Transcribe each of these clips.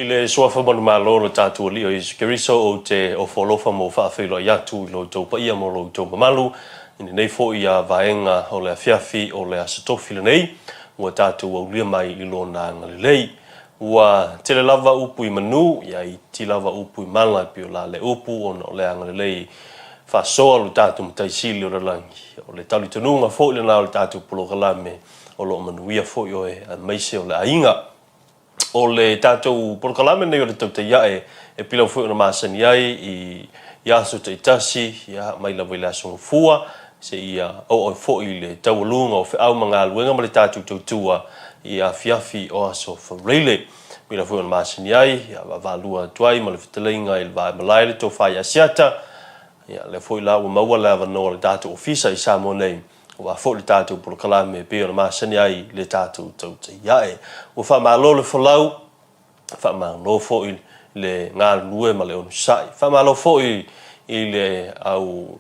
I le Suafa manumalo o lo tatou Alii o Iesu Keriso, ou te ofo alofa ma ou faafeiloai atu i lo outou paia ma lo outou mamalu i lenei foi vaega o le afiafi o le Aso Tofi lenei ua tatou aulia mai i Lona agalelei. Ua tele lava upu i manu, ia iti lava upu i mala e pei o la le upu ona o le agalelei faasoa o lo tatou Matai Sili o le lagi. O le talitonuga foi lena o le tatou polokalame o lo o manuia foi oe aemaise o le aiga. O le tatou polokalame lenei o le Tautai Ae e pei lava foi ona masani ai i aso taitasi, ia, mai lava i le Aso Gafua seia oo ai foi i le taualuga o feau ma galuega ma le tatou tautua i afiafi o Aso Faraile. Pei lava foi ona masani ai, ia, vaavaalua atu ai ma le fetalaiga i le Vaemalae le Tofa ia Asiata, ia, lea foi la ua maua le avanoa o le tatou ofisa i Samoa nei Aua foi le tatou polokalame e pei ona masani ai le tatou tautai ae. Ua faamalo le folau, faamalo foi le galulue ma le onosai. Faamalo foi i le au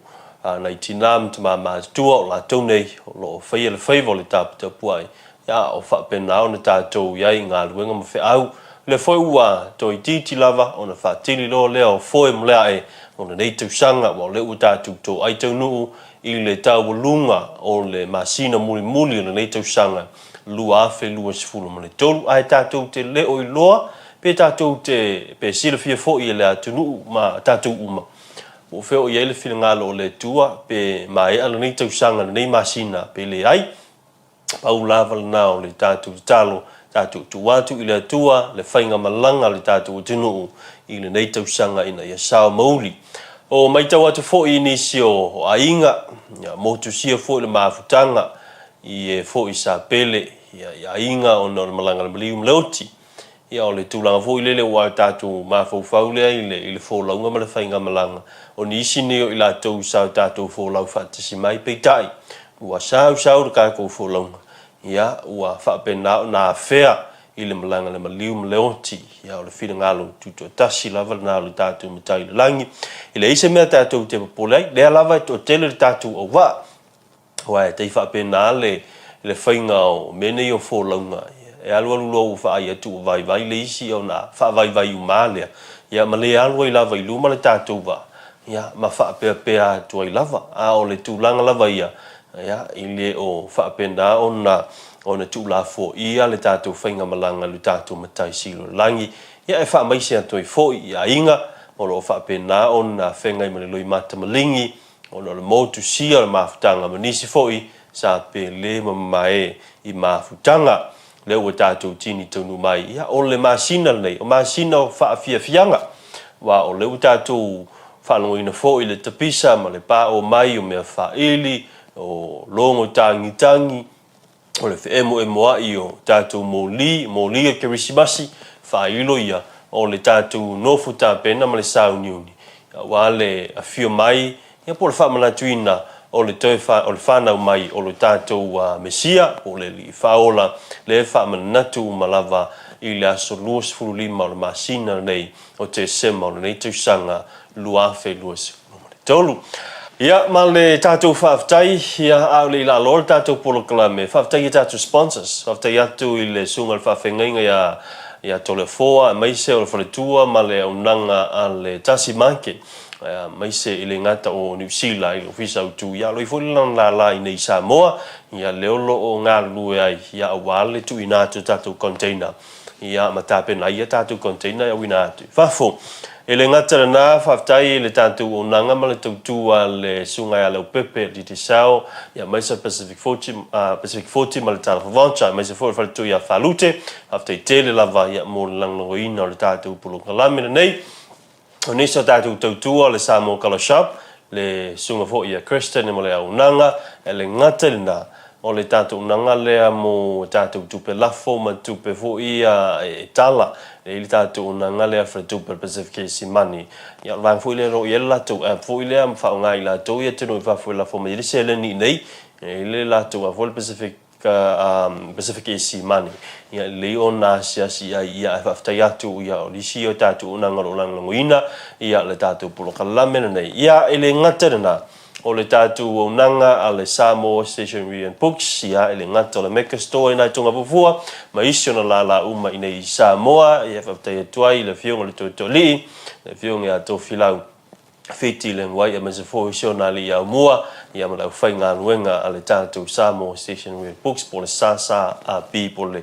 nai tina ma tama matutua o latou nei o lo o faia le faiva o le taputapuai, a o faapena ona tatou i ai i galuega ma feau. O lea foi ua toeitiiti lava ona faatili loa lea o foe ma le ae o lenei tausaga, aua o lea ua tatou toai taunuu i le taualuga o le masina mulimuli o lenei tausaga 2023, ae tatou te le o iloa pe tatou te pe silafia foi e le atunuu ma tatou uma po o fea o i ai le finagalo o le Atua pe maea lenei tausaga lenei masina pe leai. Pau lava lena o le tatou tatalo, tatou tuu atu i le Atua le faigamalaga a le tatou atunuu i lenei tausaga ina ia sao ma uli. O maitau atu foi i nisi o aiga, ia motusia foi le mafutaga i e foi sa pele i aiga ona o le malaga a le maliu ma le oti. Ia o le tulaga foi lele ua tatou mafaufau lea i le, i le folauga ma le faigamalaga, o nisi nei o i latou sa o tatou folau faatasi mai, peitai, ua sau sau le tatou folauga, ia, ua faapena ona afea i le malaga le maliu ma le oti. Ia o le finagalo tutoatasi lava lena o le tatou Matai i le Lagi. E leai se mea tatou te popole ai, lea lava e toatele le tatou auvaa. Aua e tai faapena le le faiga o mea nei o folauga, e alualu loa ua vaai atu ua vaivai le isi ona faavaivai uma lava lea, ia ma le alu ai lava i luma le tatou vaa, ia ma faapeapea atu ai lava. A o le tulaga lava ia, ia, e le o faapena ona ona tuulafoaia le tatou faigamalaga i lo tatou Matai Sili o le Lagi, ia e faamaise atu ai foi i aiga o lo o faapena ona feagai ma le loimata maligi, ona o le motusia o le mafutaga ma nisi foi sa pele ma mamae i mafutaga. Lea ua tatou tini taunuu mai, ia o le masina lenei, o masina o faafiafiaga, aua o lea ua tatou faalogoina foi le tapisa ma le paoo mai o mea faaili, o logo tagitagi, o le feemoemoai o tatou moli, moli o le Kerisimasi, faailo ia o le tatou nofo tapena ma le sauniuni aua le afio mai ia po o le faamanatuina o le toe o le fanau mai o lo tatou Mesia po o le Alii Faaola lea e faamanatu uma lava i le aso 25 o le masina lenei o Tesema o lenei tausaga 2023. Ia, ma le tatou faafetai, ia, a o le i laaloa le tatou polokalame, faafetai i tatou sponsors, faafetai atu i le Susuga i le Faafeagaiga ia, ia Toleafoa, aemaise o le faletua ma le auaunaga a le Tasi Market, aemaise e le gata o Niu Sila i le Ofisa Autu, ia, alo ai foi le lana lala i nei i Samoa, ia, lea o lo o galulue ai, ia, aua le tuuina atu o tatou container. Ia, ma tapena ai a tatou container e auina atu i fafo. E le gata lena, faafetai i le tatou auaunaga ma le tautu a le Susuga ia Leaupepe Digicel, ia aemaise Pacific Forty, Pacific Forty ma le Talofa Voucher, aemaise foi o le faletua ia Falute. Faafetai tele lava ia mo le lagolagoina o le tatou polokalame lenei. O nisi o tatou tautua o le Samoa Colour Shop, le susuga foi ia Kirsten ma le auaunaga, e le gata i lena, o le tatou auaunaga lea mo tatou tupe lafo ma tupe foi ia e tala, e i ai le tatou auaunaga lea faletupe o le Pacific AC Money. Ia o le vaega foi lea o lo o i ai le latou app foi lea ma faaaoga e i latou ia atunuu i fafo e lafo mai ai le seleni i inei, e i ai le latou app foi le Pacific ka Pacific AC Money, ia lelei ona asiasi i ai, ia ae faafetai atu, ia o nisi ia o tatou auaunaga o lo o lagolagoina ia le tatou polokalame lenei. Ia e le gata i lena, o le tatou auaunaga a le Samoa Stationery and Books, ia, e le gata o le Mecca Store i nai Tongafuafua ma isi ona lālā uma i nei i Samoa. Ia, faafetai atu ai i le Afioga i le Toetoalii, le Afioga ia Tofilau Fiti Leguai aemaise foi si ona alii Aumua, ia, ma le aufaigaluega a le tatou Samoa Stationery and Books po o le SSAB po o le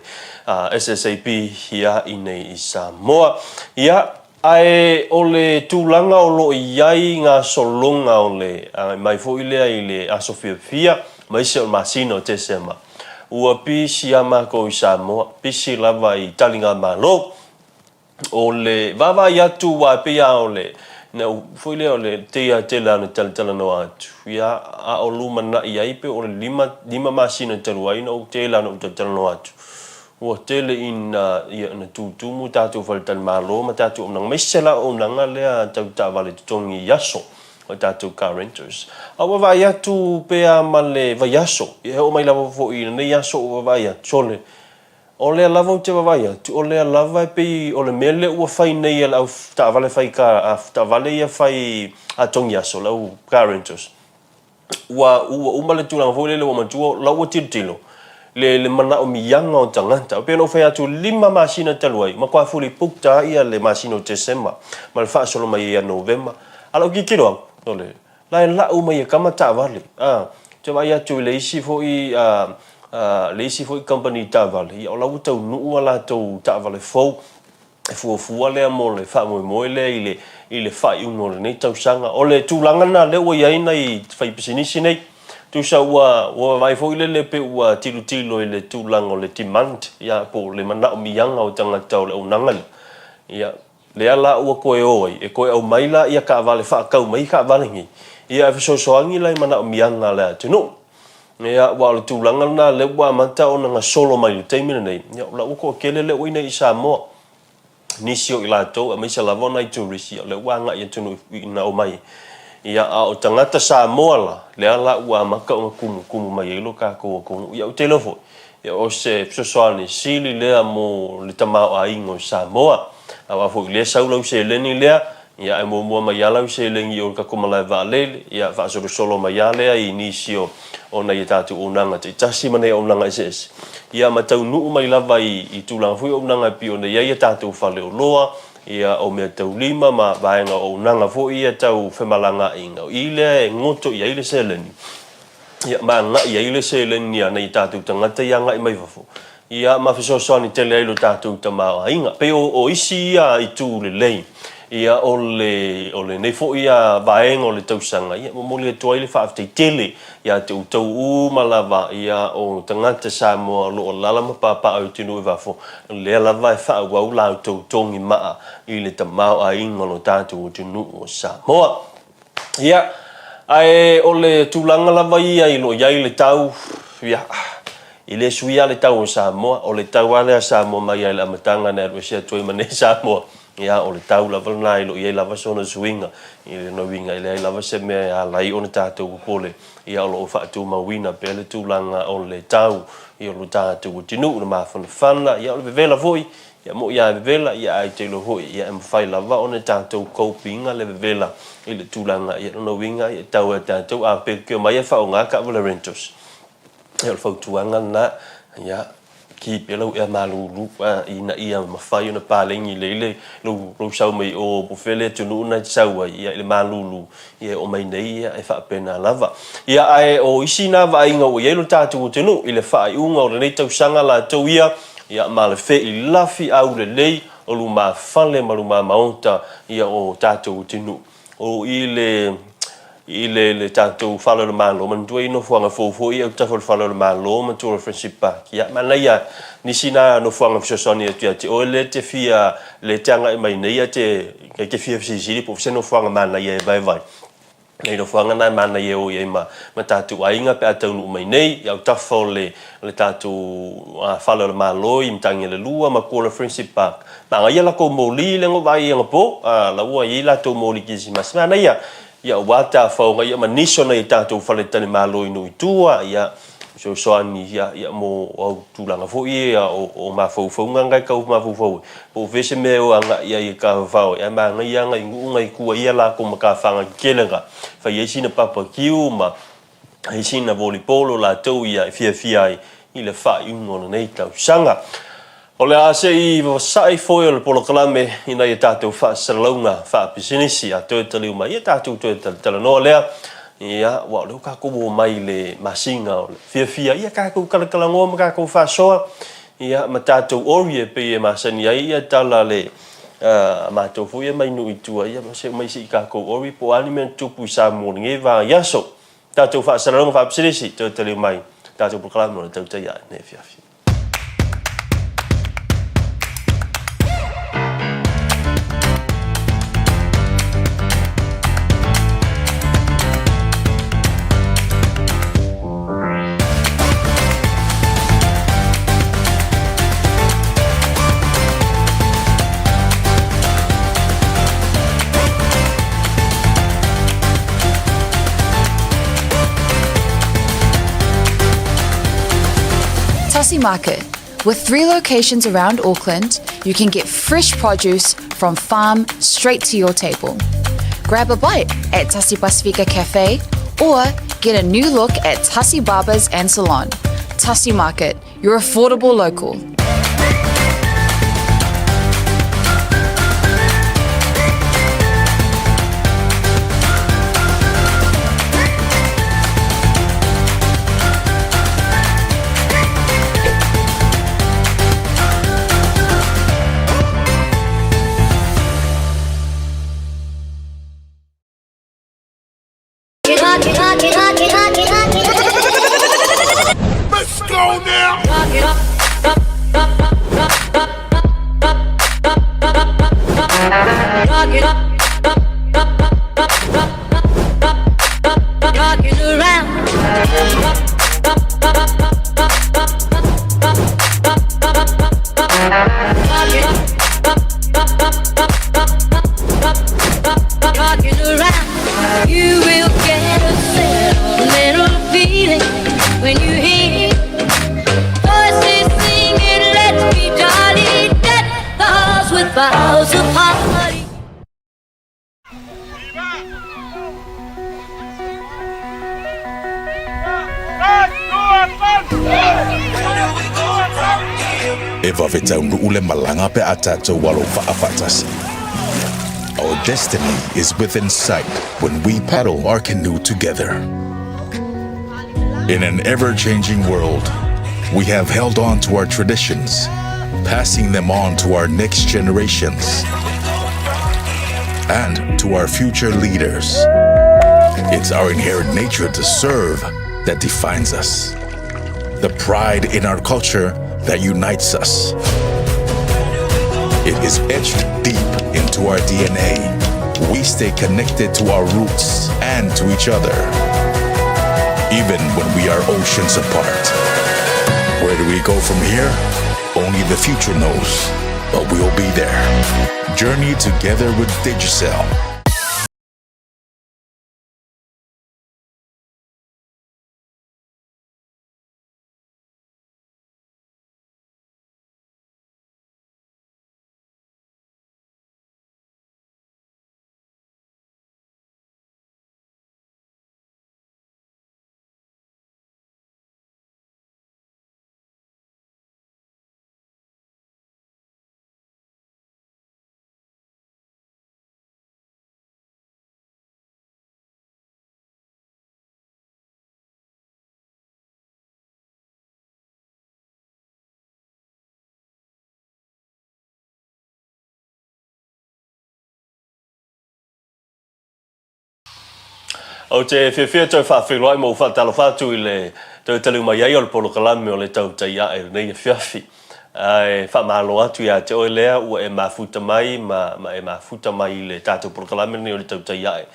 SSAB, ia, i nei i Samoa. Ia, Ae o le tulaga o lo o i ai gasologa o le agai mai foi lea i le aso fiafia ma isi o le masina o Tesema, ua pisi lava makou i Samoa, pisi lava i taligamalo. O le vaavaai atu aua e pei lava o le foi lea o le teia tele lava ona talatalanoa atu, ia, a o lumanai ai pe o le 5 masina talu ai ona ou tele lava ona ou talatalanoa atu. Ua tele ina ia na tutumu tatou faletalimalo ma tatou auaunaga, aemaise la auaunaga lea tau taavale totogi i aso o tatou car renters. A ua vaai atu pea ma le vaiaso, ia e oo mai lava foi i lenei aso ua vaai atu, sole, o lea lava ou te vaavaai atu, o lea lava e pei o le mea lea ua fai nei e le au taavale fai car, taavale ia fai totogi aso, le au car renters. Ua ua uma le tulaga foi lele ua matua la ua tilotilo le le manaomiaga o tagata. E pei ona ou fai atu 5 masina talu ai, matua fully booked lava ia le masina o Tesema ma le faasolo mai ia Novema. A o lau tilotilo atu, sole, la e lau mai e kama taavale. A, ou te vaai atu i le isi foi a, a, le isi foi kamupani taavale, ia o la ua taunuu a latou taavale fou. E fuafua lea mo le faamoemoe lea i le i le faaiuga o lenei tausaga. O le tulaga lena lea ua i ai nai faipisinisi nei. Tusa ua ua vaai foi lele pe ua tilotilo i le tulaga o le demand, ia, po o le manaomiaga o tagata o le auaunaga lea. Ia, lea la ua toe o ai, e toe aumai la ia taavale, faatau mai taavale nei, ia e fesoasoani la i manaomiaga a le atunuu. Ia, aua o le tulaga lena lea ua amata ona gasolo mai i le taimi lenei, ia, o la ua toatele lea ua i inei i Samoa. Nisi o i latou, aemaise lava o nai tourist, ia, o lea ua agai atunuu ina omai. Ia, a o tagata Samoa la, lea la ua amata ona tumutumu mai ai lo tatou atunuu. Ia, ou te iloa foi, ia, o se fesoasoani sili lea mo le tamaoaiga o Samoa. Aua foi o lea e sau lau seleni lea, Ia, ae muamua mai lava lau seleni i o i le tatou malae vaalele, ia, faasolosolo mai lava lea i nisi o, o nai a tatou auaunaga taitasi ma nai auaunaga eseese, ia, ma taunuu mai lava i, i tulaga foi o auaunaga e pei ona i ai a tatou faleoloa, ia, o meataulima ma vaega o auaunaga foi ia tau femalagaaiga. O i lea e goto i ai le seleni. Ia, ma agai ai le seleni a nai tatou tagata ia agai mai fafo, ia, ma fesoasoani tele ai lo tatou tamaoaiga. Pei o, o isi ia itu lelei, ia, o le, o lenei foi ia vaega o le tausaga, ia, momoli atu ai le faafetai tele ia te outou uma lava, ia, o tagata Samoa o lo o alaala ma papaaao i atunuu i fafo, lea lava e faaauau la outou togi maa i le tamaoaiga o lo tatou atunuu o Samoa. Ia, ae o le tulaga lava ia i lo i ai le tau, ia, e le suia le tau o Samoa, o le tau lava lea a Samoa mai lava i le amataga na alu ese atu ai ma nei Samoa, ia, o le tau lava lena i lo i ai lava sona suiga, i lona uiga e leai lava se mea e ala ai ona tatou popole, ia, o lo o faatumauina pea le tulaga o le tau i lo tatou atunuu, le mafanafana, ia, o le vevela foi, Ia moʻi a e vevela, ia ae te iloa foi, ia e mafai lava ona tatou cope ina le vevela i le tulaga, ia lona uiga ia e tau ia tatou a pekeo mai e faaaoga taavale rentals. Ia o le fautuaga lena, ia keep ia lau ea malulu a ina ia mafai ona paleni lelei le lou lou sau mai o po o fea le atunuu lena e te sau ai, ia i le malulu ia e oo mai nei ia e faapena lava. Ia ae o isi na vaaiga ua i ai lo tatou atunuu i le faaiuga o lenei tausaga latou ia, Ia ma le feilafi aulelei o lumafale ma lumamaota ia o tatou atunuu. O i le i le le tatou fale o le Malo, manatua i nofoaga fou foi ia autafa o le fale o le Malo ma tua o le Friendship Park. Ia manaia nisi na nofoaga fesoasoani atu ia te oe lea te fia lea te agai mai nei a te e te fia fesilisili po o se nofoaga manaia e vaevae. Nei nofoaga na e manaia e o i ai ma ma tatou aiga pe a taunuu mai nei i autafa o le o le tatou fale o le Malo i Matagialalua ma Kuala Friendship Park. Manaia latou moli lea na ou vaai ai anapo, la ua i ai latou moli kerisimasi. Manaia, ia aua tafaoga ia ma nisi o nai tatou faletalimalo i nuu i tua, ia. fesoasoani ia ia mo au tulaga foi ia o mafaufauga na e tau mafaufau ai, po o fea se mea e o agai i ai e tafafao ai, ae manaia lava nai nuu nai tua ia latou matafaga tetele na, fai ai sina papakiu ma ai sina volleyball o latou ia e fiafia ai i le faaiuga o lenei tausaga. O le a se i vasai foi o le polokalame ina ia tatou faasalalauga faapisinisi a toe taliu mai ia tatou toe talanoa lea. Ia, aua o lea ua tatou oo mai i le masina o le fiafia, ia tatou talatalanoa ma tatou faasoa, ia ma tatou ori e pei e masani ai ia tala a le a matou foi ia mai nuu i tua, ia se omai se i tatou ori po o a ni mea na tutupu i Samoa i lenei vaiaso. Tatou faasalalauga faapisinisi, toe taliu mai tatou polokalame o le Tautai Ae i lenei afiafi. Tassie Market. With three locations around Auckland, you can get fresh produce from farm straight to your table. Grab a bite at Tassie Pasifika Cafe or get a new look at Tassie Barbers and Salon. Tassie Market, your affordable local. Let's go now! You will get a sentimental feeling when you hear voices singing, let's be jolly, deck the halls with boughs of holly. E vave taunuu le malaga pe a tatou alo faafatasi. Our destiny is within sight when we paddle our canoe together. In an ever-changing world, we have held on to our traditions, passing them on to our next generations and to our future leaders. It's our inherent nature to serve that defines us, the pride in our culture that unites us. It is etched deep into our DNA. We stay connected to our roots and to each other, even when we are oceans apart. Where do we go from here? Only the future knows, but we'll be there. Journey together with Digicel. Ou te fiafia toe faafeiloai ma ou faatalofa atu i le toe taliu mai ai o le polokalame o le Tautai Ae i lenei afiafi. Ae faamalo atu ia te oe lea ua e mafuta mai ma, ma e mafuta mai i le tatou polokalame lenei o le Tautai Ae.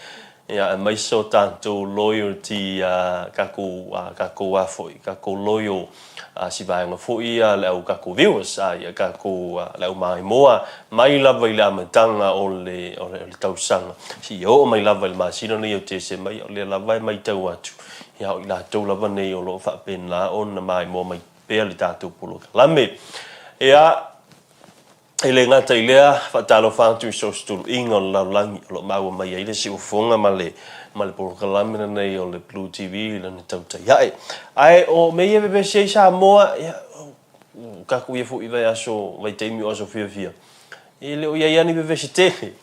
Ia, aemaise o tatou loyalty a tatou a tatou a foi, tatou loyal a si vaega foi ia le au tatou viewers a ia tatou le au maimoa mai lava i le amataga o le o le tausaga seia oo mai lava i le masina lenei o Tesema, ia o lea lava e maitau atu ia o i latou lava nei o lo o faapena ona maimoa mai pea le tatou polokalame. Ia, E le gata i lea, faatalofa atu i so o se tuluiga o le lalolagi o lo o maua mai ai le siufofoga ma le ma le polokalame lenei o le Blue TV i lana tautai ae. Ae o mea ia e vevesi ai Samoa, ia, o tatou ia foi i vaiaso, vaitaimi o aso fiafia, e le o i ai lava ni vevesi tele.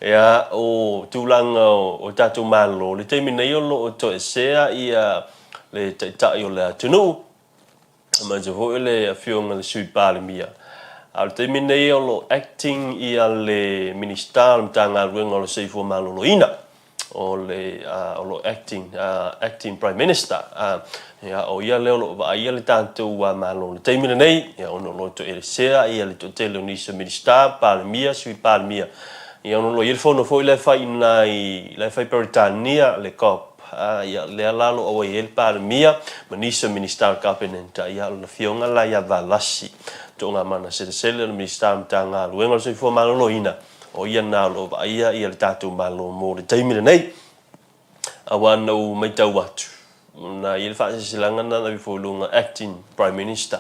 Ia, o tulaga o tatou Malo, i le taimi nei o lo o toesea ia le Taitai o le atunuu, aemaise foi le Afioga i le Sui Palemia. A o le taimi lenei o lo o acting ia le Minisita o le Matagaluega o le Soifua Maloloina, o le o lo o acting, acting Prime Minister. Ia, o ia lea o lo o vaaia le tatou Malo i le taimi lenei, ia ona o lo o toelesea ia le toatele o nisi o Minisita, Palemia, Sui Palemia, ia ona o lo o i ai le fono foi la e fai i ina i, la e fai i Peretania, le COP. Ā, ia, lea la o lo o auai ai le Palemia ma nisi o Minisita o le Kapeneta, ia, o lona Afioga la ia Valasi Togamana Selesele, o le Minisita o le Matagaluega o le Soifua Maloloina, o ia lena o lo o vaaia ia le tatou Malo mo le taimi lenei. Aua na ou matau atu, na i ai le faasilasilaga na na ifo i luga, Acting Prime Minister,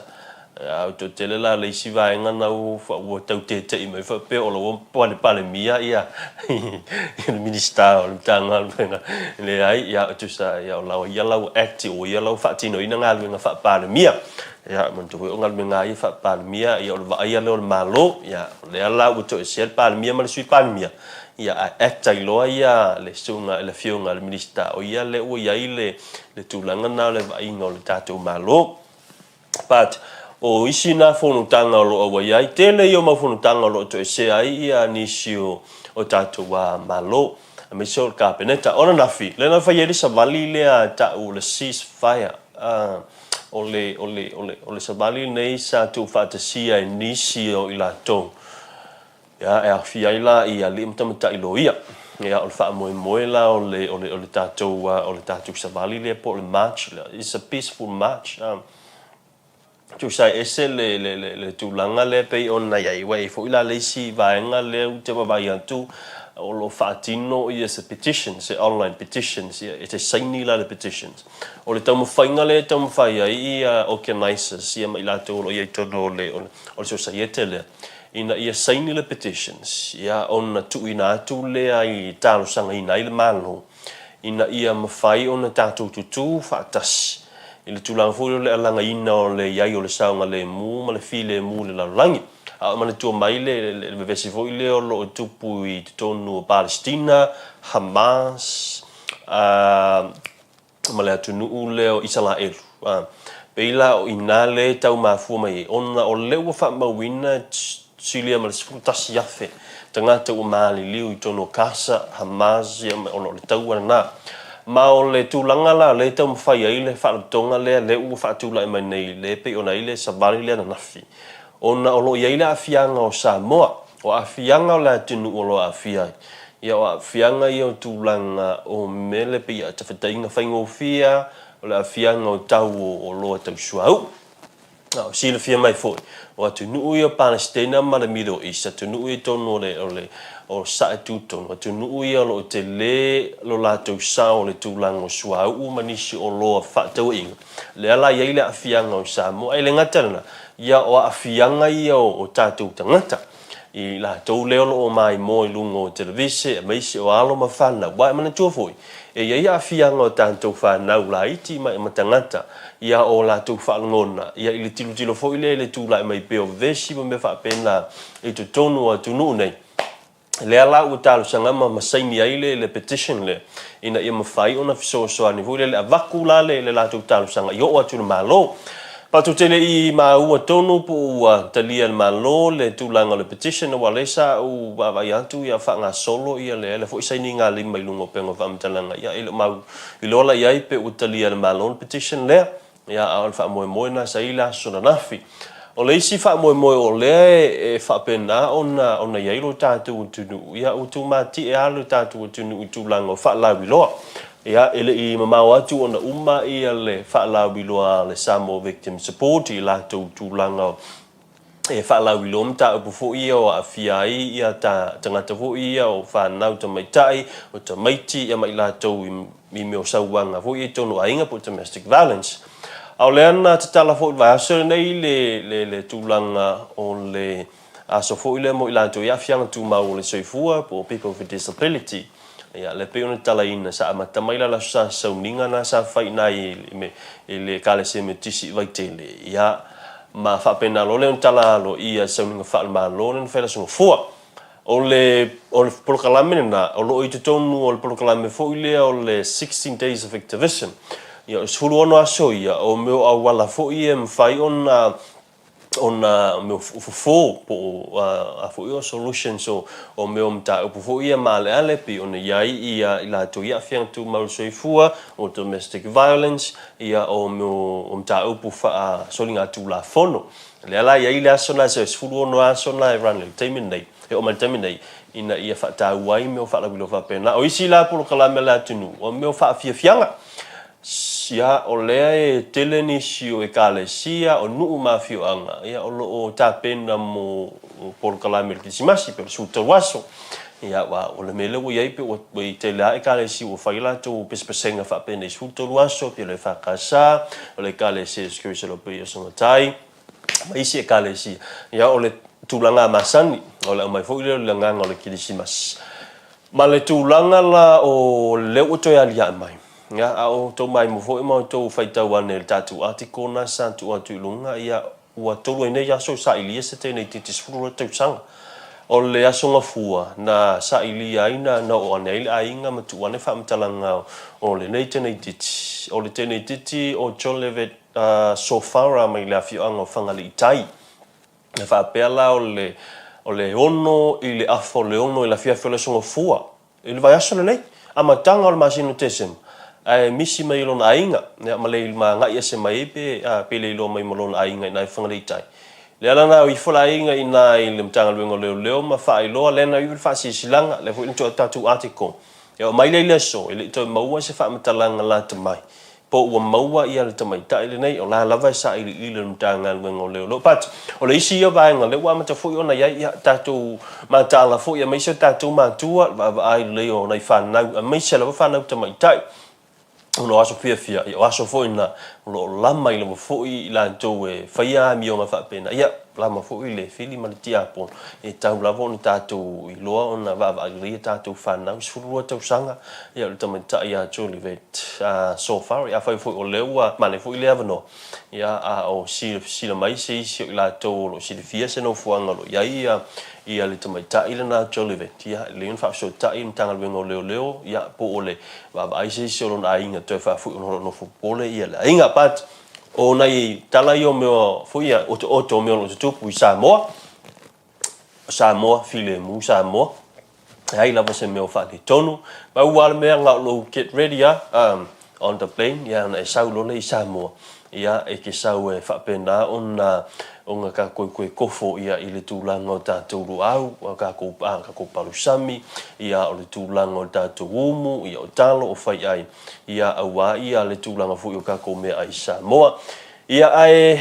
A o toatele la le isi vaega na ua tau tete'i mai faapea o la ua Palemia ia le Minisita o le Matagaluega. Leai, ia tusa ia o la ia la ua active, o ia la ua faatinoina galuega faa-Palemia. Ia manatua foi o galuega lava ia faa-Palemia, ia o le vaaia lea o le Malo, ia o lea la ua toesea le Palemia ma le Sui Palemia, ia ae act ai loa ia le susuga i le Afioga i le Minisita, o ia lea ua i ai le tulaga lena o le vaaiga o le tatou Malo. But, o isi na fonotaga o lo o auai ai, tele ia o mau fonotaga o lo o toesea ai ia nisi o o tatou Malo, aemaise o le Kapeneta. O ananafi, lea na fai ai le savali lea e tau o le cease fire. O le, o le, o le, o le savali lenei sa tuufaatasia e nisi o i latou. Ia, e aofia ai la i alii ma tamaitai loia. Ia, o le faamoemoe la o le, o le, o le tatou, o le tatou savali lea po o le march lea, it's a peaceful march. Tusa e ese le, le, le, le tulaga lea pei ona i ai, ua i ai foi la le isi vaega lea ou te vaavaai atu o lo o faatino ia se petition, se online petitions, ia, e te saini la le petitions. O le taumafaiga lea e taumafai ai ia organizers ia ma i latou o lo o i ai i totonu o le, o le, o le sosaiete lea, ina ia saini le petitions, ia, ona tuuina atu lea i talosagaina ai le Malo ina ia mafai ona tatou tutū faatasi i le tulaga foi lea o le alagaina o le i ai o le saogalemu ma le filemu i le lalolagi. A o manatua mai le, le vevesi foi lea o lo o tupu i totonu o Palestina, Hamas, a, ma le atunuu lea o Isalaelu. A, pei la o i ina lea e tau mafua mai ai, ona o lea ua faamauina silia ma le 11,000 tagata ua maliliu i totonu o Gaza, Hamas, ia, ona o le taua lena. Ma o le tulaga la lea e taumafai ai le faalapotopotoga lea, lea ua faatulai mai nei, lea e pei ona i ai le savali lea ananafi, ona o lo o i ai le aafiaga o Samoa, o aafiaga o le atunuu o lo o aafia ai, ia o aafiaga ia o tulaga o mele pei a tafetaiga faigofie, o le aafiaga o tau o oloa tau suauu. A o silafia mai foi, o atunuu ia o Palestina ma le Middle East, atunuu ia i totonu o le, o le, o Sae Tutonu, atunuu ia o lo o tele lo latou sao i le tulaga o suauu ma nisi oloa fefaatauaiga. Lea la e i ai le aafiaga o Samoa. E le gata i lena, ia o aafiaga ia o tatou tagata, i latou lea o lo o maimoa i luga o televise, aemaise o alo ma fanau. Aua e manatua foi, e i ai aafiaga o tatou fanau laiti ma tagata ia o latou faalogona, ia i le tilotilo foi lea i le tulai mai pea o vesi ma mea faapena i totonu o atunuu nei. Lea la ua talosaga ma saini ai le petition lea ina ia mafai ona fesoasoani foi lele avatu la le latou talosaga i oo atu i le Malo. Matou te le i maua tonu po ua talia e le Malo le tulaga o le petition aua lea sa ou vaavaai atu ia faagasolo ia le foi sainiga lima i luga o upega o faamatalaga ia e le o mau iloa la i ai pe ua talia e le Malo le petition lea. Ia, a o le faamoemoe lena sa i ai le aso ananafi. O le isi faamoemoe o lea e faapena ona ona i ai lo tatou atunuu, ia ua tumatie lava lo tatou atunuu i tulaga o faalauiloa. Ia, e le i mamao atu ona uma ia le faalauiloa a le Samoa Victim Support i latou tulaga e faalauiloa mataupu foi ia o aafia ai ia tagata foi ia o fanau tamaitai, o tamaiti ia ma i latou i mea o sauaga foi ia i totonu o aiga po o domestic violence. A o lea na tatala foi i le vaiaso lenei le tulaga o le aso foi lea mo i latou i aafiaga tumau o le soifua po o people with disability. Ia, lea pei ona tatalaina, sa amata mai la le Aso Sa Sauniga na sa fai i ina i le Ekalesia Metotisi i Vaitele, ia, ma faapena loa lea ona tala aloaia i sauniga faale-Malo lea na fai i le Aso Gafua. O le, o le polokalame lena, o lo o i totonu o le polokalame foi lea o le 16 Days of Activism. Ia, o le 16 aso ia, o mea o auala foi ia e mafai ona ona mea o fofo po o a foi o solutions o mea o mataupu foi ia maaleale pei ona i ai ia i latou i aafiaga tumau i le soifua, o domestic violence, ia o mea o mataupu faasoligatulafono. O lea la e i ai le aso lena, e 16 aso lena e run i le taimi lenei, e oo mai i le taimi lenei, ina ia faataua ai mea o faalauiloa faapena. O isi la polokalame a le atunuu, o mea o faafiafiaga. Ia, o lea e tele nisi o ekalesia, o nuu ma afioaga, ia, o lo o tapena mo polokalame o le Kerisimasi pe o le 13 aso. Ia, aua o le mea lea ua i ai pe ua tele lava ekalesia ua fai a latou pesepesega faapenei 13 aso, pei o le EFKS, o le Ekalesia Iesu Keriso o le Sogatai, ma isi ekalesia. Ia, o le tulaga masani, o le aumai foi lea o le agaga o le Kerisimasi. Ma le tulaga la o lea ua toe aliae mai, ia, a o outou maimoa foi ma outou faitau ane i le tatou article lena sa tuu atu i luga, ia, ua tolu ai nei aso o sailia se teineitiiti 12 tausaga. O le Aso Gafua na sailia ai na na oo ane ai le aiga ma tuu ane faamatalaga o lenei teneitiiti. O le teneitiiti o Jolivet Sofara mai le afioaga o Fagalii Tai. E faapea la o le o le 6 i le afa o le 6 i le afiafi o le Aso Gafua i le vaiaso lenei, amataga o le masina o Tesema, ae misi mai i lona aiga, ia, ma le ma agai ese mai ai pe, a, pe le iloa mai ma lona aiga i ina i Fagalii Tai. Lea la na o ifo le aiga i ina i le Matagaluega o Leoleo ma faailoa, lea na iu le faasilasilaga, lea foi na tuu atu tatou article. E oo mai lea i le aso, e le i toe maua se faamatalaga lata mai, po ua maua ia le tamaitai lenei, o la lava e sailiili le Matagaluega o Leoleo. But, o le isi ia vaega lea ua amata foi ona i ai, ia, tatou mataala foi aemaise o tatou matua, le vaavaai lelei o nai fanau, aemaise lava fanau tamaitai, ona o aso fiafia, ia o aso foi na o lo o lama ai lava foi i latou e faia amioga faapena, ia, lama foi le fili ma le tiapono, e tatau lava ona tatou iloa ona vaavaai lelei a tatou fanau, 12 tausaga, ia o le tamaitai ia Jolivet so far, ia afai foi o lea ua manaia foi lea avanoa, ia a o silasila mai se isi o i latou o lo o silafia se nofoaga o lo o i ai ia ia le tamaitai lena Jolivet, ia e lelei ona faafesootai i le Matagaluega o Leoleo, ia po o le vaavaai se isi o lona aiga toe faafoi ona o lo o nofo popole ia le aiga. But o nai tala ia o mea foi ia otooto o mea o lo o tutupu i Samoa, o Samoa, filemu Samoa, leai lava se mea o faaletonu. Pau lava le mea na o lou get ready lava on the plane, ia ona e sau loa lea i Samoa, ia e te sau e faapena ona ona tatou toe kofo ia i le tulaga o tatou luau, o tatou tatou palusami, ia o le tulaga o tatou umu, ia o talo, o faiai, ia aua ia le tulaga foi o tatou meaai Samoa. Ia ae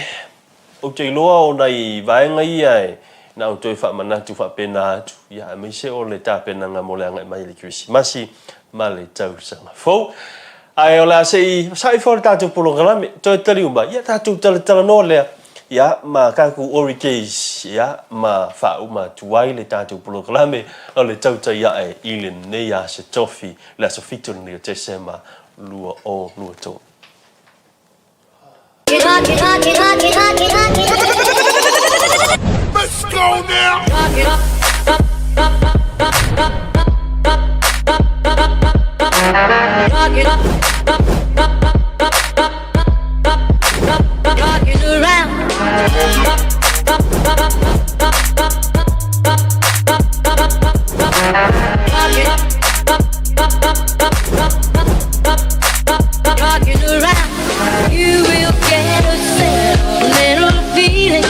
Ou te iloa o nai vaega ia e na o toe faamanatu faapena atu, ia aemaise o le tapenaga mo le agai mai i le Kerisimasi ma le tausaga fou. Ae o le a se i sa'i fua le tatou polokalame, toe taliu mai, ia tatou talatalanoa lea, ia ma tatou orikes, ia ma faauma atu ai le tatou polokalame o le tautai ae i lenei aso tofi, le aso 7 lenei o Tesema 2023. Let's go now! You will get a sentimental feeling.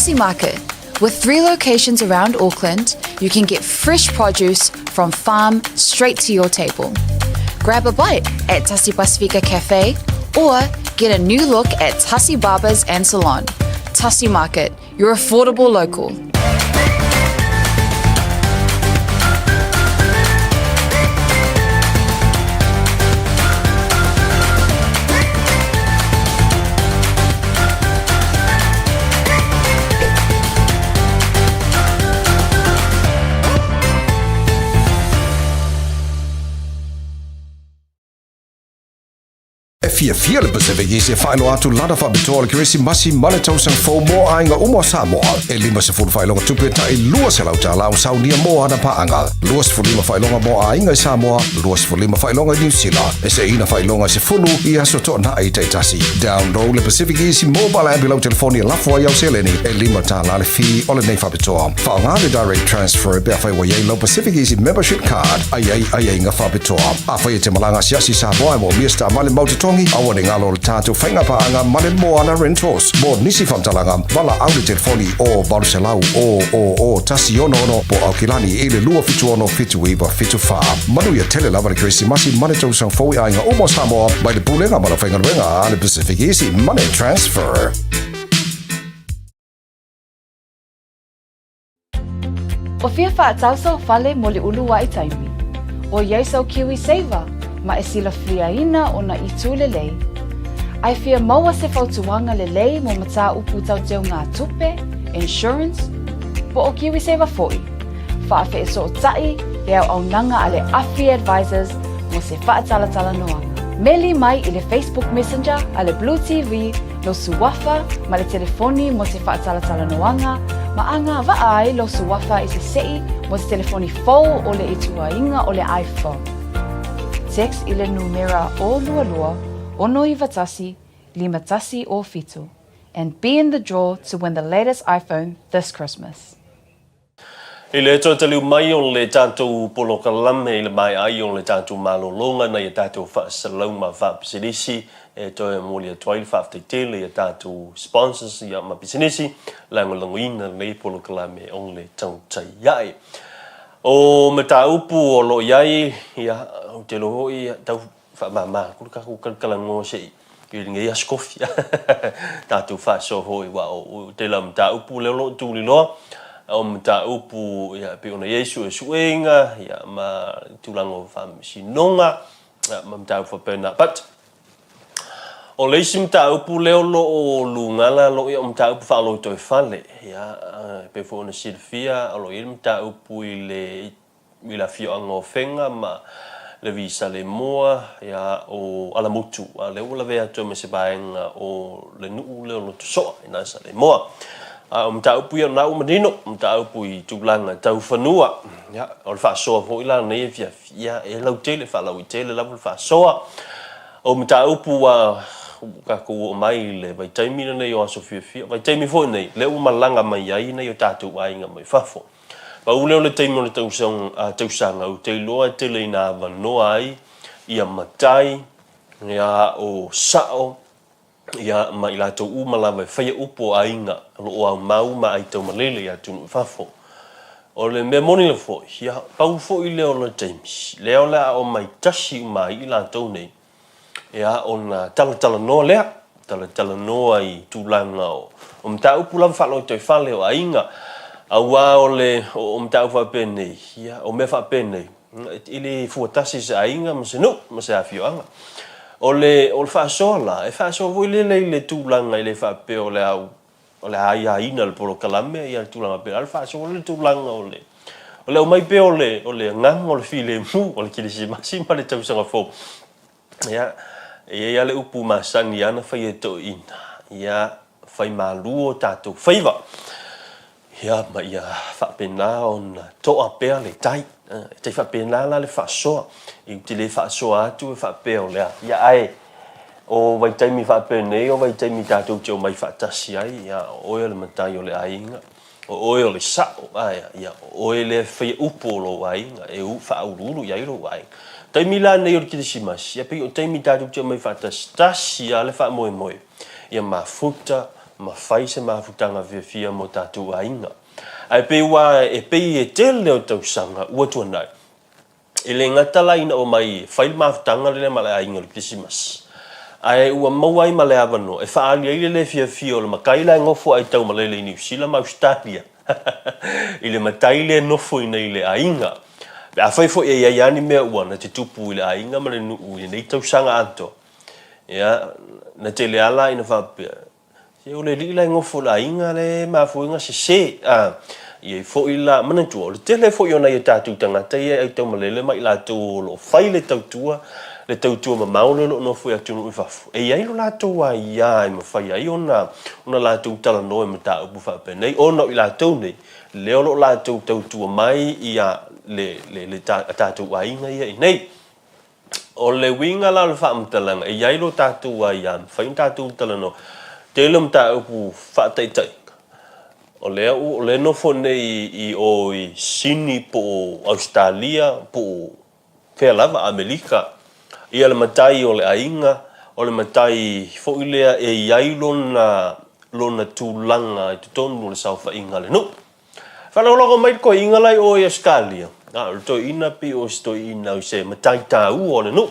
Tasi Market. With three locations around Auckland, you can get fresh produce from farm straight to your table. Grab a bite at Tasi Pasifika Cafe or get a new look at Tasi Barbers and Salon. Tasi Market, your affordable local. E fiafia le Pacific Easy e faailoa atu lana faapitoa o le Kerisimasi ma le tausaga fou mo aiga uma o Samoa. E 50 faailoga tupe tai $200 o saunia mo ana paaga, 25 faailoga mo aiga i Samoa, 25 faailoga i Niu Sila, e seina faailoga e sefulu i aso toanai taitasi. Download le Pacific Easy mobile app i lau telefoni e lafo ai au seleni e $5 le fee o lenei faapitoa. Faaaoga le direct transfer pe afai ua i ai lau Pacific Easy membership card a i ai aiaiga faapitoa. Afai e te malaga asiasi i Samoa e moomia se taavale mau totogi, aua ne galo le tatou faiga paaga ma le Moana Rentals. Mo nisi faamatalaga, valaau le telefoni o 800 000 166 po o Aukilani i le 276 7974. Manuia tele lava le Kerisimasi ma le tausaga fou i aiga uma o Samoa mai le Pulega ma le Aufaigaluega a le Pacific Easy Money Transfer. O fia whaatau sau fale mo le uluai taimi. O iai sau Kiwi Saver ma e silafiaina ona itu lelei. Ae fia maua se fautuaga lelei mo mataupu tau teuga tupe, insurance, po o Kiwi Saver foi. Faafeesootai le auaunaga a le Afi Advisors mo se faatalatalanoaga. Meli mai i le Facebook Messenger a le Blue TV lou suafa ma le telefoni mo se faatalatalanoaga ma agavaa ai lou suafa i se se'i mo se telefoni fou o le ituaiga o le iPhone. Text i le numera 022 691 5107 and be in the draw to win the latest iPhone this Christmas. I le toe taliu mai o le tatou polokalame i le maea ai o le tatou malologa nai a tatou faasalauma faapisinisi e toe momoli atu ai le faafetai tele i a tatou sponsors ia ma pisinisi lagolagoina lenei polokalame o le tautai ae. O mataupu o lo o i ai, ia, ou te iloa foi tau Faamama atu le tatou talatalanoa se i lenei aso kofi. Tatou faasoa foi aua o le tele o mataupu lea o lo o tuliloa, o mataupu e pei ona i ai suesuega ma tulaga o faamasinoga ma mataupu faapena. But, o le isi mataupu lea o lo o lugala o lo o mataupu faalotoifale. Ia, e pei foi ona silafia o lo o i ai le mataupu i le i le afioaga o Afega ma le Visalemoa, ia, o Alamutu, a o lea ua lavea atu ai ma se vaega o le nuu lea o Lotosoa i ina Salemoa. A o mataupu ia o lena ua manino, mataupu i tulaga tau fanua. Ia, o le faasoa foi la lenei afiafi, ia, e lautele, faalauaitele lava le faasoa. O mataupu ua tatou oo mai i le vaitaimi lenei o aso fiafia, vaitaimi foi nei, lea ua malaga mai ai nai o tatou aiga mai fafo. Pau lea o le taimi o le tausaga ou te iloa e tele ina avanoa ai ia matai, ia o sao, ia ma i latou uma lava e faia upu o aiga o lo o aumau ma aitaumalele i atunuu i fafo. O le mea moni lava foi, ia pau foi lea o le taimi, lea o le a omai tasi uma ai i latou nei, Ia, ona talatalanoa lea, talatalanoa i tulaga o mataupu lava faalotoifale o aiga, aua o le o mataupu faapenei, ia, o mea faapenei, e le fua tasi se aiga ma se nuu ma se afioaga. O le o le faasoa la, e faasoa foi lele i le tulaga e le faapea o le a o le a aiaina le polokalame ia le tulaga faapena, a o le faasoa le tulaga o le o le aumai pea o le o le agaga o le filemu o le Kerisimasi ma le tausaga fou. Ia, e i ai lava le upu masani lava na fai e toeaiina, ia fai malu o tatou faiva, ia ma ia faapena ona toa pea le tai. E tai faapena la le faasoa, ou te le faasoa atu e faapea o le a, ia ae o vaitaimi faapenei o vaitaimi tatou te omai faatasi ai, ia o oe o le matai o le aiga, O oe o le sao, ae, ia, o oe lea e faia upu o lou aiga, e faauluulu i ai lou aiga. Taimi la nei o le Kerisimasi, ia pei o taimi tatou te omai faatasi, tasi lava le faamoemoe, ia mafuta, ma fai se mafutaga fiafia mo tatou aiga. Ae pei ua e pei e tele o tausaga ua tuanai, e le gata la ina omai e fai le mafutaga lea ma le aiga i le Kerisimasi, ae ua maua ai ma le avanoa e faaali ai le le fiafia o le matai la e nofo ai taumalele i Niu Sila ma Ausetalia i le matai lea e nofo i inei i le aiga. Pe afai foi e i ai lava ni mea ua na tutupu i le aiga ma le nuu i lenei tausaga atoa, ia, na tele lava la ina faapea, Se o le alii la e nofo i le aiga lea e mafua ai ona sese. A i ai foi la, manatua, o le tele foi o nai o tatou tagata ia e aitaumalele ma i latou o lo o fai le tautua, le tautua mamao lea o lo o nofo i atunuu i fafo, e i ai lo latou aia e mafai ai ona ona latou talanoa i mataupu faapenei, ona o i latou nei, lea o lo o latou tautua mai ia le, le, le, a tatou aiga ia i inei. O le uiga la o le faamatalaga, e i ai lo tatou aia, mafai ona tatou talanoa. Tele o mataupu faataitaiga, o lea o lea e nofo nei i o i Sini po o Ausetalia po o fea lava, Amerika, ia le matai o le aiga, o le matai foi lea e i ai lona, lona tulaga i totonu o le saofaiga a le nuu. Faalogologo mai le toeaina la i o i Ausetalia, a o le toeaina pei o se toeaina o se matai taua o le nuu.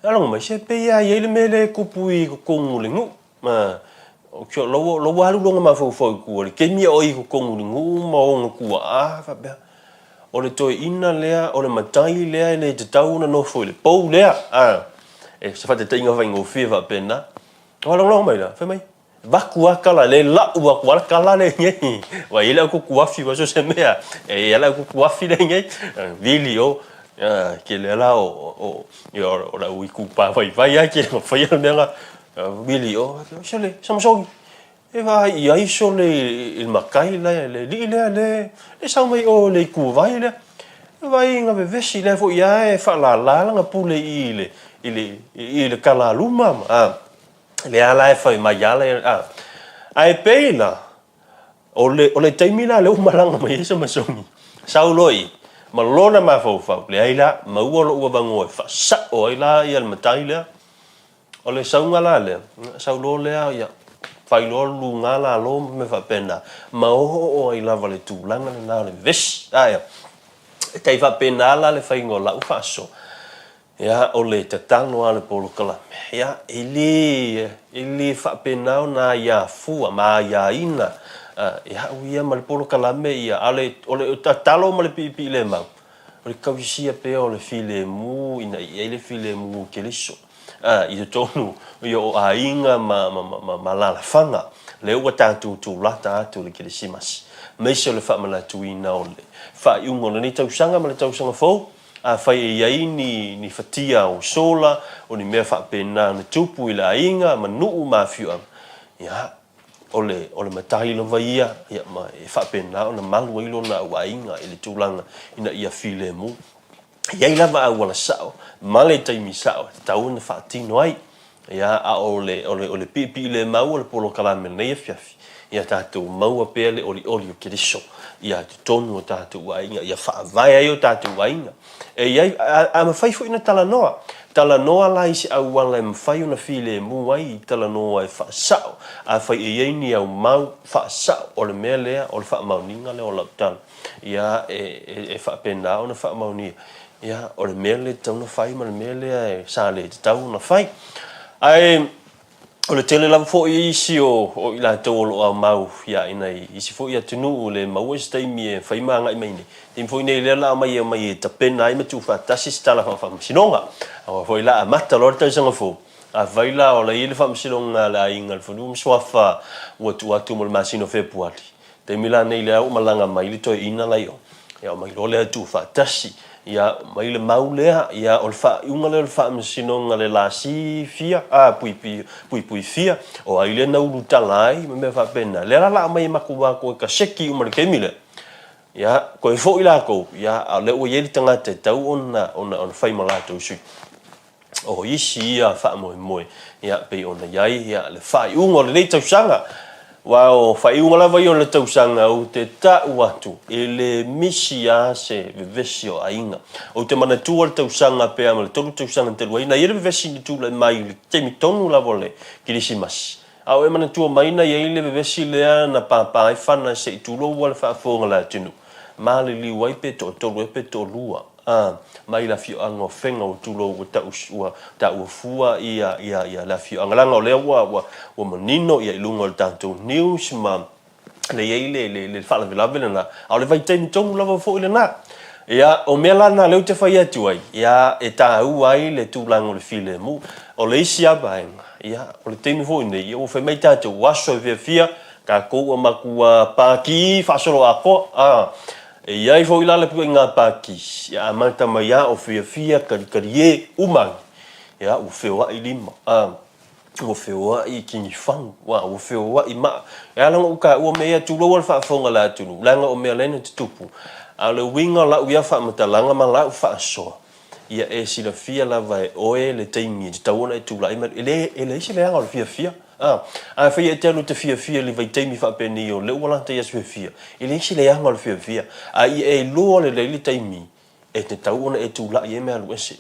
Faalogo mai, se pei lava e i ai le mea lea e tupu i totonu o le nuu. O la ua alu lona mafaufau i tua i le taimi a o i totonu o le nuu ma ona tuaa faapea, o le toeaina lea, o le matai lea e le tatau ona nofo i le pou lea. E se faataitaiga faigofie faapena. Faalogologo mai la, fai mai, Vaku a kala le lau aku a kala le nei. Wa i le aku kuafi wa so se mea. E ia le aku kuafi le nei. Vili o ke le la o o ia o la ui ku pa vai vai a ke ma fai al mea vili o so le Samsung. E va i ai so le il makai la le li le le le sau mai o le ku vai le. Vai nga vevesi le fo ia e fa la la nga pule i le i le i le kala luma ma. Lea la e fai mai ala a. Ae pei la, o le, o le taimi la lea ua malaga mai ai Samasoni, sau loa i, ma lona mafaufau, leai la, maua lou avanoa e faasao ai la ia le matai lea. O le sauga la lea, sau loa lea, ia, fai loa luga lalo ma mea faapena, ma oo ai lava le tulaga lena o le vevesi. Ae, e tai faapena la le faiga o lau faasoa. Ia, o le tatalo a le polokalame, ia, e le, e le faapena ona aiafua ma aiaina e au ia ma le polokalame ia, a o le, o le tatalo ma le piipii le mau, o le tausisia pea o le filemu ina ia i ai le filemu o Keriso, a, i totonu ia o aiga ma, ma, ma, ma alaalafaga, lea ua tatou tulata atu i le Kerisimasi, aemaise o le faamanatuina o le faaiuga o lenei tausaga ma le tausaga fou. Afai e i ai ni, ni fatia o sola, o ni mea faapena na tupu i le aiga ma nuu ma afioaga, ia, o le, o le matai lava ia, ia, ma e faapena ona malu ai lona au aiga i le tulaga ina ia filemu. E i ai lava auala sao ma le taimi sao e tatau ona faatino ai. Ia, a o le, o le, o le piipiilemau o le polokalame lenei afiafi, ia tatou maua pea le olioli o Keriso ia totonu o tatou aiga, ia faavae ai o tatou aiga. E i ai, a, a mafai foi ona talanoa, talanoa la i se auala e mafai ona filemu ai, talanoa e faasao, afai e i ai ni au mau faasao, o le mea lea, o le faamaoniga lea o lau tala, ia, e, e, e faapena ona faamaonia. Ia, o le mea lea e tatau ona fai ma le mea lea e sa le tatau ona fai. Ae o le tele lava foi isi o, o i latou o lo o aumau ia i nai isi foi atunuu le maua se taimi e fai ma agai mai nei. Taimi foi nei lea o le a aumai e omai e tapena ai ma tuufaatasi se tala faa-faamasinoga. Aua foi la amata loa le tausaga fou, afai la o la e i ai le faamasinoga a le aiga o le Fanua ma Suafa ua tuu atu mo le masina o Fepuari, Taimi la nei lea ua malaga mai le toeaina la i o, ia omai loa lea tuufaatasi, ia omai le mau lea, ia o le faaiuga lea o le faamasinoga le lasi fia, a, puipui, puipui fia, o ai lea na ulutala ai ma mea faapena. Lea la la aumai e matou a toe kaseki uma i le taimi lea, ia toe foi latou, ia a o lea ua i ai le tagata e tatau ona, ona, ona fai ma latou sui. O isi ia faamoemoe ia pei ona i ai ia le faaiuga o lenei tausaga. Aua o faaiuga lava ia o le tausaga ou te tau atu e le misi lava se vevesi o aiga. Ou te manatua le tausaga pea ma le 3 tausaga talu ai na i ai le vevesi na tulai mai i le taimi tonu lava o le Kerisimasi. A o e manatua mai na i ai le vevesi lea na pāpā ai fana se i tulou a le faafofoga a le atunuu, maliliu ai pe toatolu ea pe toalua, a, mai le afioaga o Fega ua tulou ua tau, ua taua fua ia, ia, ia le afioaga leaga o lea ua, ua, ua manino ia i luga o le tatou news ma le i ai le, le, le faalavelave lena, a o le vaitaimi tonu lava foi lena. Ia, o mea la na lea ou te fai atu ai, ia, e taua ai le tulaga o le filemu. O le isi lava vaega, ia, o le taimi foi lenei, ia ua fai mai tatou, ua aso e fiafia, tatou ua matua pākī faasoloatoa, a. E i ai foi la le puaiga pākī, ia amata mai lava o fiafia, kalikalie, uma ane, ia, ua feoai lima, a. Ua feoai i Kinifagu, ua ua feoai maa. E ala ona ou taua mea ia, tulou a le faafofoga a le atunuu, leaga o mea lea na tutupu. A o le uiga o lau ia faamatalaga ma lau faasoa, ia e silafia lava e oe le taimi e tatau ona e tulai mai. E le, e leai se leaga o le fiafia. A, afai e te alu e te fiafia i le vaitaimi faapenei o lea ua lata i aso fiafia, e leai se leaga o le fiafia. A ia e iloa lelei le taimi e tatau ona e tulai ai ma e alu ese.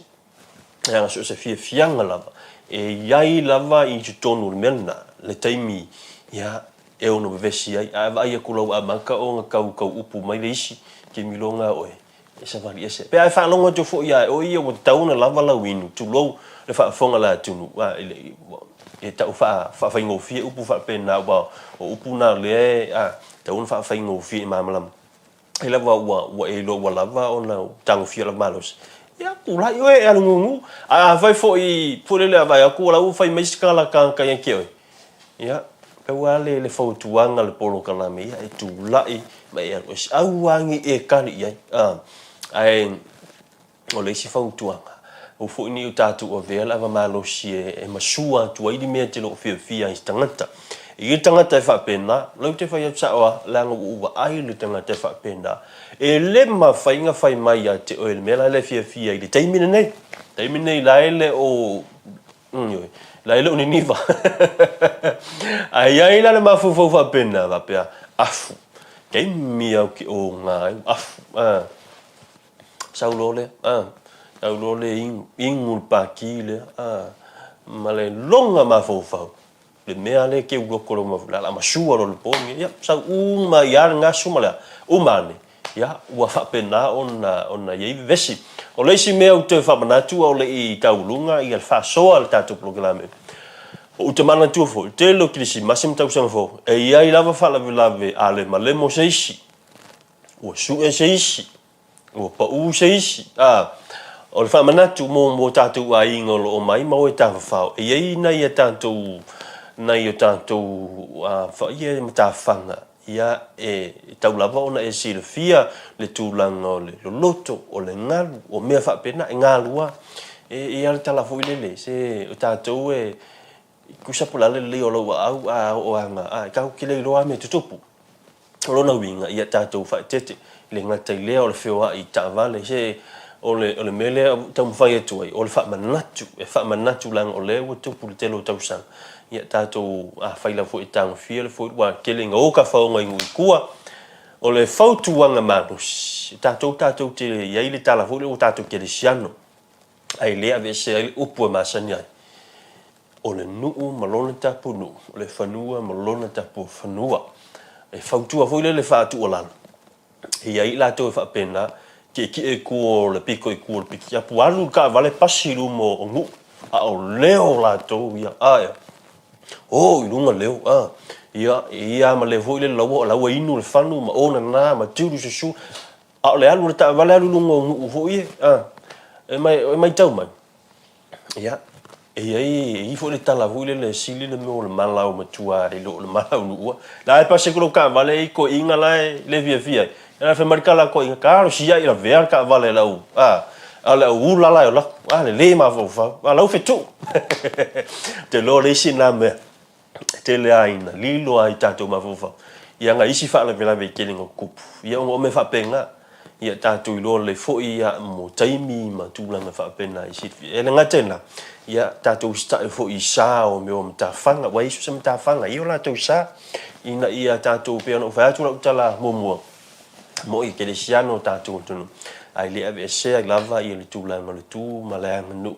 Leaga so o se fiafiaga lava, e i ai lava i totonu o le mea lena le taimi ia e ono vevesi ai. Ae vaai atu loa ua amata ona tau tau upu mai le isi taimi loa lena oe e savali ese. Pe a e faalogo atu foi ia oe ia ua tatau ona lava lau inu, tulou le faafofoga a le atunuu, a e tau faafaigofie upu faapena aua o upu na lea e tatau ona faafaigofie i malamalama. Ai lava ua, ua e iloa ua lava ona tagofia lau malosi. Ia, tulai oe e alu gugu. Ae afai foi, foi lele a vaai atu o la ua fai mai si kalaka ia te oe, ia, pau lava le, le fautuaga a le polokalame, ia e tulai ma e alu ese. Aua ne i e kali i ai. Ae O le isi fautuaga, aua foi ne i o tatou avea le ava malosi e masua atu ai le mea e te le o fiafia ai i se tagata. E i ai le tagata e faapena, o lea ou te fai atu sao lava, leaga ua ou vaai i le tagata e faapena, e le mafai ona fai mai ia te oe le mea la e fiafia ai i le taimi lenei. Taimi lenei la e le o, ioe, la e le o niniva. Ae i ai la le mafaufau faapena, faapea, afu, taimi lava ou te oga ai, afu. Sau loa lea, a, sau loa lea inu, inu le pākī lea, a, ma le loga mafaufau, le mea lea e keu loko i lou mafaufau, o le a masua loa i le po lenei, ia, sau uma ai lava le gasu ma le a, uma ane, ia, ua faapena ona, ona i ai vevesi. O le isi mea ou te faamanatu a o le i tauuluga ia le faasoa a le tatou polokalame, ou te manatua foi, tele o Kerisimasi ma tausaga fou, e i ai lava faalavelave a lemalemo se isi, ua sue se isi, ua paʻū se isi. A, o le faamanatu mo, mo tatou aiga o lo o mai ma o e tafafao, e i ai nai a tatou, nai o tatou a, ia matafaga, ia e tau lava ona e silafia le tulaga o le loloto, o le galu, o mea faapena, e galu lava. E i ai le tala foi lele, se o tatou e, tusa po o le a le lelei o lou aau a oo lava, a, tatou te le iloa lava mea e tutupu. O lona uiga, ia tatou faaeteete, e le gata i lea o le feoai i taavale, se o le, o le mea lea e taumafai atu ai, o le faamanatu, e faamanatu leaga o lea ua tupu le tele o tausaga, ia tatou, afai lava foi e tagofia le foe, ua tele ina o tafaoga i nuu i tua. O le fautuaga malosi, tatou tatou te i ai le tala foi lea ua tatou kerisiano, ae le aveesea ai le upu e masani ai, O le nuu ma lona tapunuu, o le fanua ma lona tapuafanua. E fautua foi lea i le faatuualalo, e i ai i latou e faapena, tietie i tua o le pito i tua o le pikiapu, alu le taavale pasi i luma o nuu, a o leo latou ia, ae o i luga leo, a, ia, e ia ma le foi lele laua, la ua inu le fanu ma onana ma tiulu susu, a o le alu o le taavale alu i luga o nuu foi ia, a, e mai, e maitau mai, Ia, e i ai, e i ai foi le tala foi lele e sili le mea o le malaumatua i lo le malaunuua. La e pasi atu lau taavale i toeaiina la e le fiafia ai. Ia la fai mai le tala a toeaiina, talosia i lavea le taavale a le au, a, a le au ula la e ola atu. A, lelei mafaufau. A, la ua fetuu. Ou te iloa o le isi lena mea e tele lava ina lilo lava i tatou mafaufau ia nai isi faalavelave e tele ina tutupu, ia ona o mea faapena, ia tatou iloa lelei foi ia mo taimi ma tulaga faapena i silafia. E le gata i lena, ia tatou usitai foi i sa o mea o matafaga, aua e i ai so o se matafaga, e i ai o latou sa, ina ia tatou, pei ona ou fai atu lau tala muamua, mo'i kerisiano o tatou atunuu, ae le aveesea lava ia le tulaga o le tu ma le aganuu.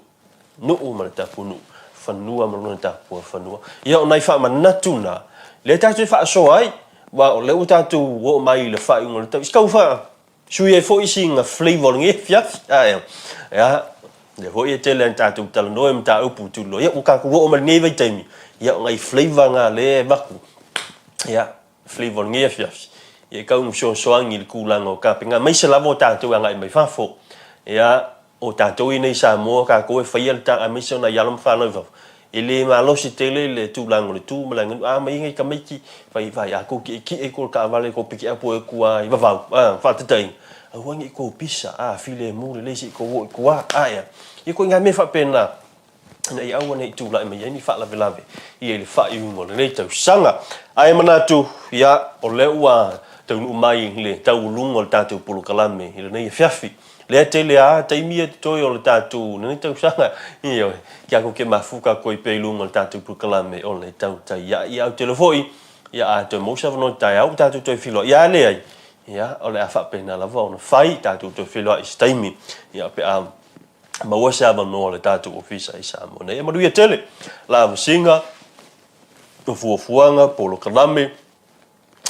Nuu ma le tapunuu. fanua ma lona tapua fanua. Ia, o nai faamanatu na, lea tatou te faasoa ai, aua o lea ua tatou oo mai i le faaiuga o le tau, tau faa sui ai foi sina flavour o lenei afiafi. Ae, ia, lea foi e tele lava ina tatou talanoa i mataupu tuliloa, ia ua tatou oo mai i lenei vaitaimi, ia o nai flavour na lea e avatu, ia, flavour o lenei afiafi, ia e tau ina fesoasoani i le tulaga o tapenaga, aemaise lava o tatou e agai mai fafo. Ia, O tatou i inei i Samoa, o tatou e faia le ta, aemaise o nai alo ma fanau i fafo, e le malosi tele le tulaga o le tu ma le aganuu. A omai nai tamaiti, fai, fai, a tou tietie i tua i le taavale tou pikiapu ai atu lava i vavau, a, faataitaiga, aua ne i tou pisa, a, filemu lelei se i tou oo i tua, a ea. Ia ituaiga mea faapena. ina ia aua ne i tulai mai ai ni faalavelave ia i le faaiuga o lenei tausaga. Ae manatu, ia, o lea ua taunuu mai le tauuluga o le tatou polokalame i lenei afiafi. Lea tele lava taimi ia totoe o le tatou lenei tausaga, ioe, tatou te mafuta atu ai pea i luga o le tatou polokalame o le tautai ae. Ia, ou te iloa foi, ia, a toe maua se avanoa i le taeao ua tatou toe feiloai. Ia, a leai, ia, o le a faapena lava ona fai, tatou toe feiloai i se taimi, ia, pe a maua se avanoa o le tatou ofisa i Samoa nei. E manuia tele lavasiga o fuafuaga, polokalame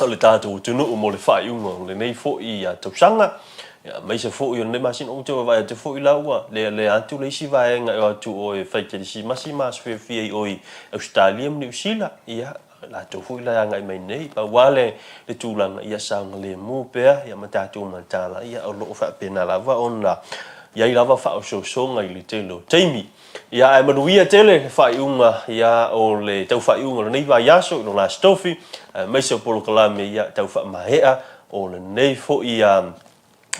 o le tatou atunuu mo le faaiuga o lenei foi tausaga, aemaise foi o lenei masina. Ou te vaavaai atu foi la ua lealea atu le isi vaega e o atu o e fai kerisimasi ma aso fiafia i o i Ausetalia ma Niu Sila. Ia, latou foi la e agai mai nei, pau lava le tulaga ia saogalemu pea ia ma tatou mataala, ia o lo o faapena lava ona i ai lava faaosoosoga i le tele o taimi. Ia ae manuia tele le faaiuga ia o le tau faaiuga o lenei vaiaso i lona Aso Tofi, aemaise o polokalame ia tau faamaea o lenei foi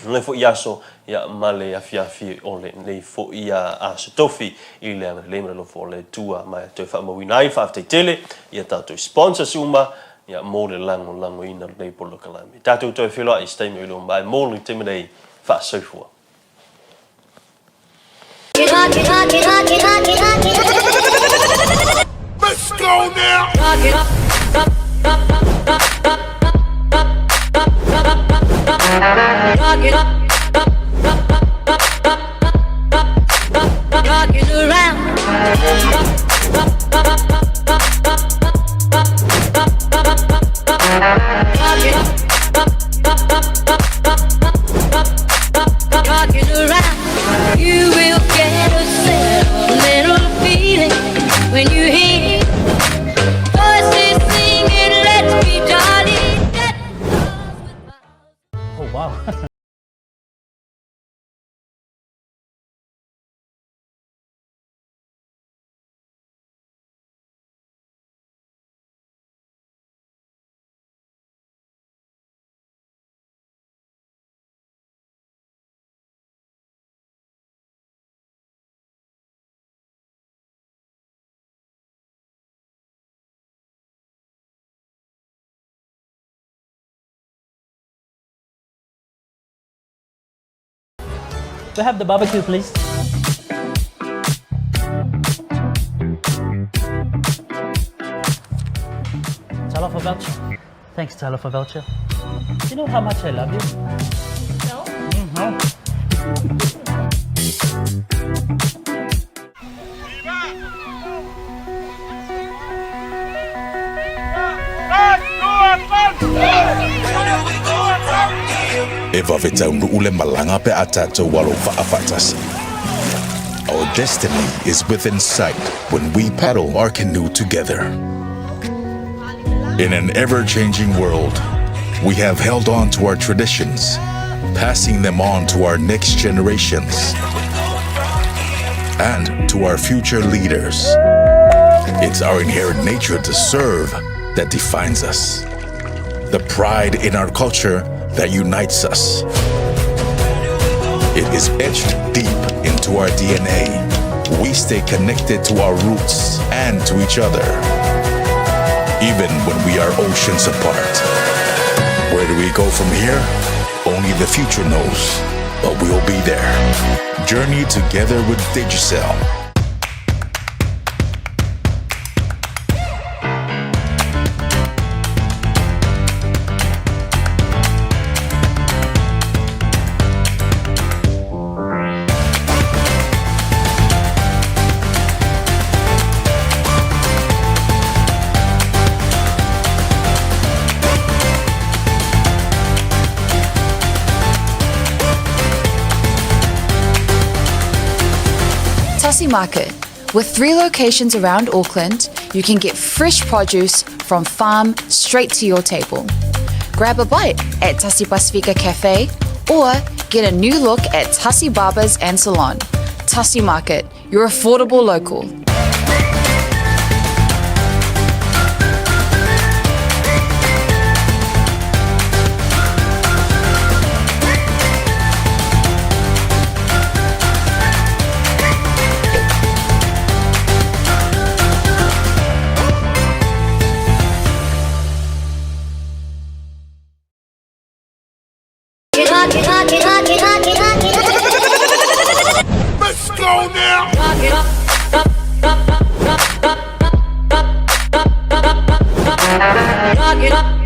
lenei foi aso ia ma le afiafi o lenei foi Aso Tofi i le agalelei ma le alofa o le Atua ma e toe faamauina ai le faafetai tele i a tatou sponsors uma ia mo le lagolagoina o lenei polokalame. Tatou toe feiloai i se taimi o i luma ae mo le taimi nei, faasoifua. Let's go now! Oh, wow. We have the barbecue, please. Talofa voucher. Thanks, Talofa voucher. You know how much I love you? No. No. E vave taunuu le malaga pe a tatou alo faafatasi. Our destiny is within sight when we paddle our canoe together. In an ever-changing world, we have held on to our traditions, passing them on to our next generations and to our future leaders. It's our inherent nature to serve that defines us, the pride in our culture that unites us. It is etched deep into our DNA. We stay connected to our roots and to each other, even when we are oceans apart. Where do we go from here? Only the future knows, but we'll be there. Journey together with Digicel. Tasi Market. With three locations around Auckland, you can get fresh produce from farm straight to your table. Grab a bite at Tasi Pasifika Cafe or get a new look at Tasi Barbers and Salon. Tasi Market, your affordable local. Rock it, rock it, rock it, rock it, rock it. Let's go now! Rock it, rock, rock, rock, rock, rock, rock, rock, rock, rock, rock. Rock it, rock.